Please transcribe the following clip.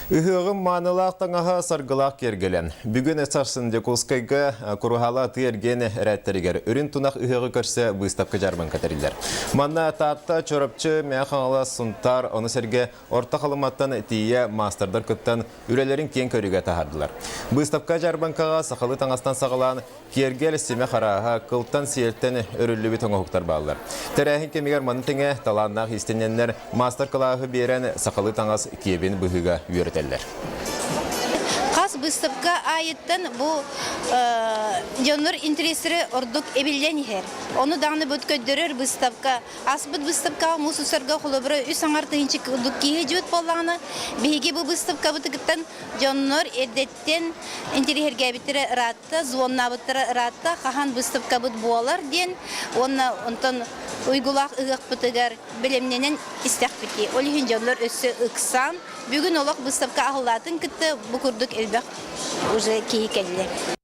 Ыһыаҕым маанылаах таҥаһа саргылаах киэргэлэ. Бүгүн сарсын Дьокуускайга Куруһаала атыы-эргиэн эрээттэригэр Үрүн тунах ыһыаҕы көрсө быыстапка-дьаарбаҥка тэриллэр. Манна Таатта, Чурапчы, Мэҥэ Хаҥалас, Сунтаар, ону сэргэ Орто Халыматтан тиийэ маастардар кыттан үлэлэрин киэҥ көрүүгэ таһаардылар. Быыстапка-дьаарбаҥкаҕа сахалыы таҥастан саҕалаан Киэргэл, симэх арааһа, кылтан-сиэлтэн өрүллүбүт оҥоһуктар бааллар. Тэрээһин кэмигэр маны тэҥэ талааннаах иистэнньэннэр маастар-кылааһы биэрэн сахалыы таҥас киэбин быһыыга үөрэтэллэр. Хас быыстапка аайыттан бу дьоннор интэриэстэрэ ордук эбиллэн иһэр. Ону даҕаны бут көрдөрөр быыстапка. Аспыт быыстапкаҕа муус устарга холобура үс аҥар тыһыынча курдук киһи дьүөт буоллаҕына, биһиги бу быыстапкабытыттан дьоннор эрдэттэн Тэн интэриэһиргээбиттэрэ ыраатта, звоннаабыттара ыраатта, хаһан выставкабыт буолар диэн уонна онтон уйгулаах ыһыахпытыгар бэлэмнэнэн истэхпитий. Ол иһин дьоннор өссө ыксаан, бүгүн олох выставка аһыллаатын кытта бу курдук элбэх уже киһи кэллэ.